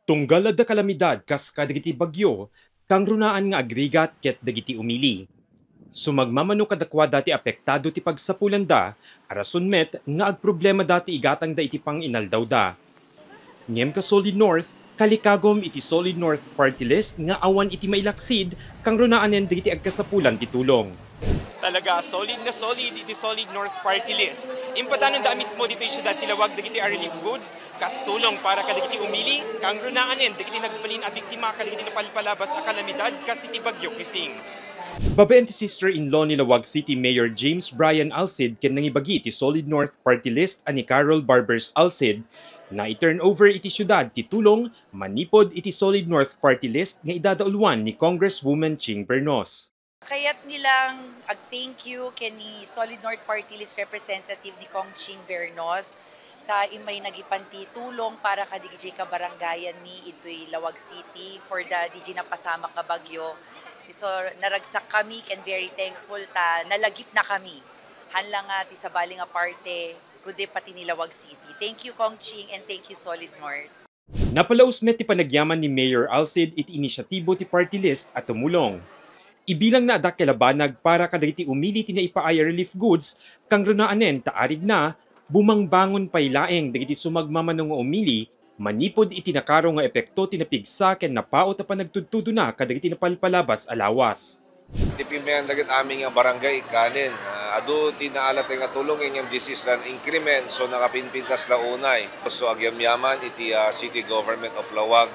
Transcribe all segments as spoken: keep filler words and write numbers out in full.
Tunggal adda kalamidad kas kadagiti bagyo, kangrunaan nga agrigat ket dagiti umili. Sumagmamano kadakuada ti apektado ti pagsapulanda, a rason met nga agproblemada ti igatangda iti panginaldawda. Ngem ka Solid North, kalikagum iti Solid North Party List nga awan iti mailaksid, kangrunaanen dagiti agkasapulan ti tulong. Talaga, solid nga solid iti Solid North Party List. Impatananda mismo ditoy siudad ti Laoag dagiti a relief goods, kas tulong para kadagiti umili, kangrunaanen dagiti nagbalin a biktima kadagiti napalpalabas a kalamidad kas iti Bagyo Krising. Babaen ti sister-in-law ni Laoag City Mayor James Brian Alcid ken nangibagi iti Solid North Party List a ni Carol Barbers Alcid, na i-turnover iti siudad ti tulong manipud iti Solid North Party List nga idadauluan ni Congresswoman Ching Bernos. Kayat mi lang ag-thank you ken ni Solid North Party List Representative ni Cong Ching Bernos, ta immay nagipan ti tulong para kadagiti kabarangayan mi itoy Laoag City for the D J napasamak nga bagyo. So, naragsak kami ken very thankful ta nalagipna kami. Haan la nga ti sabali nga parte, kundi pati ni Laoag City. Thank you, Cong Ching, and thank you, Solid North. Napalaus met ti panagyaman ni Mayor Alcid iti inisyatibo ti party list a tumulong. Ibilangna a dakkel a banag para kadagiti umili ti naipaay a relief goods, kangrunaanen ta arigna, bumangbangon pay laeng dagiti sumagmamano nga umili manipud iti nakaro nga epekto ti napigsa ken napaut a panagtudtudona kadagiti napalpalabas a lawas. Ti pimmayan dagiti amin nga barangay ikkanen. Ah, adu ti naalatay nga tulong, ngem this is an increment, so nakapinpintas la unay. So agyamyaman iti, ah, City Government of Laoag,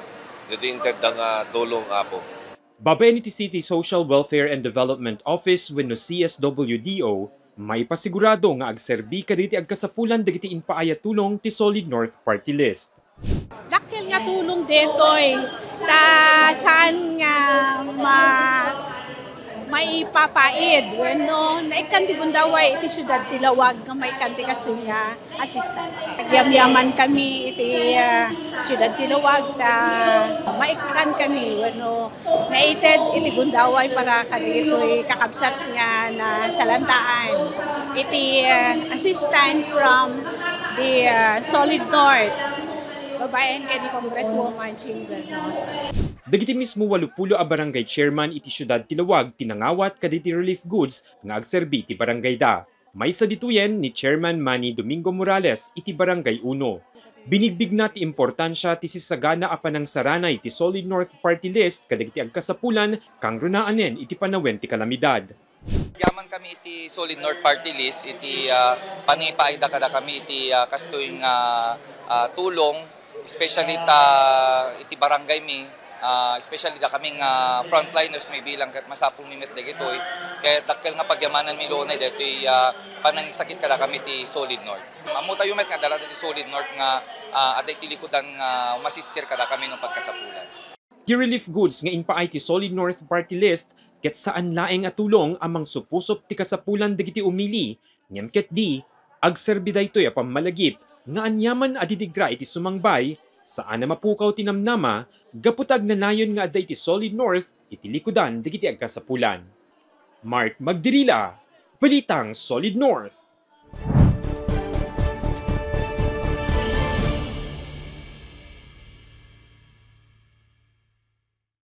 iti intedda nga tulong, Apo. Babaen iti City Social Welfare and Development Office wenno C S W D O, maipasigurado nga agserbi kadagiti agkasapulan dagiti impaay a tulong ti Solid North Party List. Dakkel nga tulong detoy, ta saan nga ma-, maipapaid wenno naikkan ti gundaway iti siudad ti Laoag nga maikkan ti kastoy nga assistance. Agyamyaman kami iti, ah, siudad ti Laoag ta maikkan kami wenno naited iti gundaway para kadagitoy kakabsat nga nasalantaan iti, ah, assistance from the, ah, Solid North, babaen ken ni Congresswoman Ching Bernos. Dagiti mismo walupulo a barangay chairman iti siudad ti Laoag ti nangawat kadagiti relief goods nga agserbi ti barangayda. Maysa ditoyen ni Chairman Manny Domingo Morales iti Barangay Uno. Binigbigna ti importansia ti sisagana a panangsaranay ti Solid North Party List kadagiti agkasapulan kangrunaanen iti panawen ti kalamidad. Agyaman kami iti Solid North Party List iti, ah, pangipaayda kadakami iti, ah, kastoy nga, ah, tulong, especially ta iti barangay mi, ah, especially dakami nga frontliners, mabilang ket masapul mi met dagitoy. Ket dakkel nga pagyamanan mi la unay daytoy, ah, panangisakit kadakami ti Solid North. Ammotayo met nga adda la daytoy Solid North nga, ah, adda iti likudan nga umasistir kadakami no pagkasapulan. Ti relief goods nga impaay ti Solid North Party List ket saan laeng a tulong a mangsupusup ti kasapulan dagiti umili, ngem ketdi, agserbi daytoy a pammalagip nga aniaman a didigra iti sumangbay, saan a mapukaw ti namnama gapu ta agnanayon nga adda iti Solid North iti likudan dagiti agkasapulan. Mark Magdirila, Balitang Solid North.